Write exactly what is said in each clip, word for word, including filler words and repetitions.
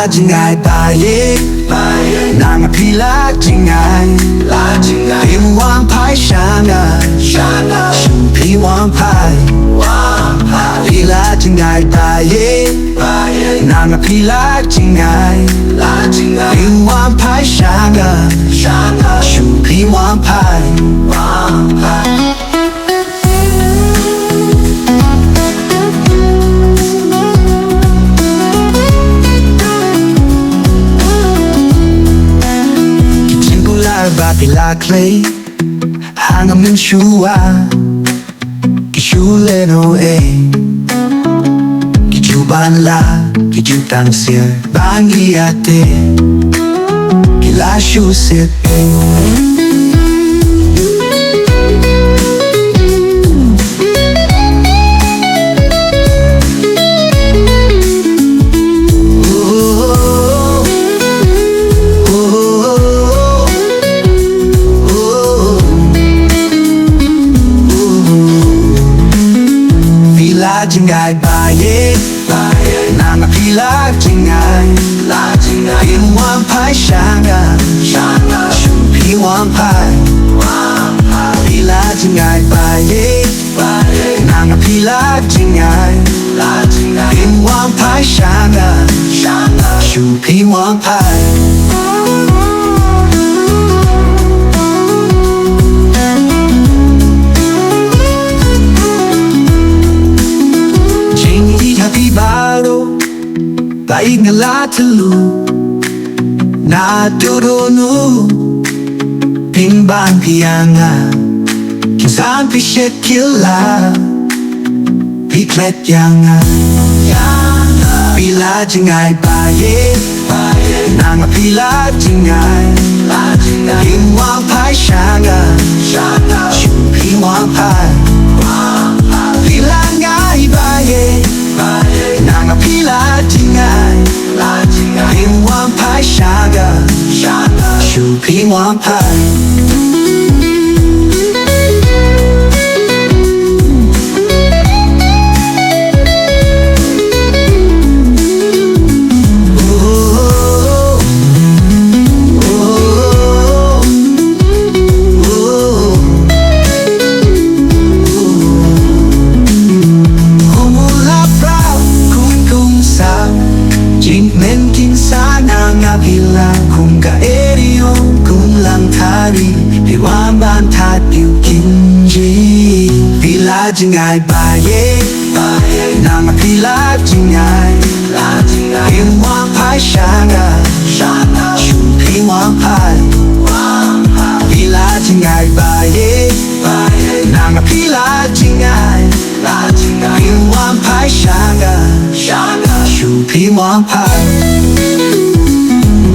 Jngai ba ïeit, ba ïeit. Nang phi la jngai, la jngai. Phim wang phai sha nga, sha nga. Shu phim wang phai, wang phai. Phi la jngai ba ïeit, ba ïeit. Nang phi la jngai, la jngai. Phim wang phai sha nga, sha nga. Shu phim wang phai, wang phai. Ki jingkular ba phi la khlei ha nga mynshuwa, ki shu lehnoh ei. Ki ju ban lad, ki ju tang siar. Ba ngi ïa te ki la shu sep. Phi la jngai ba ïeit, ba ïeit. Nang phi la jngai, la jngai. Phim wang phai sha nga, sha nga. Shu phim wang phai, wang phai. Phi la jngai ba ïeit, ba ïeit. Nang phi la jngai, la jngai. Phim wang phai sha nga, sha nga. Shu phim wang phai. Jingïeit ha phi baroh, ba ïeit nga la tylli. Naduh dunu phim ban phi ïa nga. Ki san phi shet ki la, phi klet ïa nga. Phi la jngai ba ïeit, ba ïeit. Nang phi la jngai, la jngai. Phim wang phai sha nga, sha nga. Shu phim wang phai, wang phai. Phi la ngai ba ïeit, ba ïeit. Nang phi la jngai, la jngai. Phim wang phai sha nga, sha nga. Shu phim wang phai. Kum u la prah, kum kum sa, jingmen kin sa na nga phi la, kum ka eriong, kum lang tari, phi wan ban that phi kin ji. Phi la jngai ba ïeit, ba ïeit. Nang phi la jngai, la jngai. Phim wang phai sha nga, sha nga. Shu phim wang phai, wang phai. Phi la jngai ba ïeit, ba ïeit. Nang phi la jngai, la jngai. Phim wang phai sha nga, sha nga. Shu phim wang phai.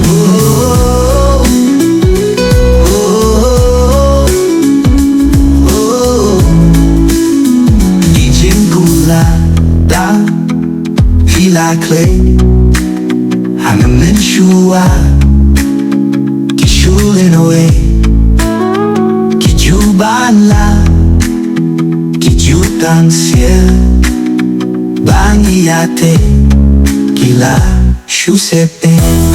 Oh, oh, oh, oh. Ki jingkular ba phi la khlei ha nga mynshuwa, ki shu lehnoh ei. Ki ju ban lad, ki ju tang siar. Ba ngi ïa te ki la shu sep ei.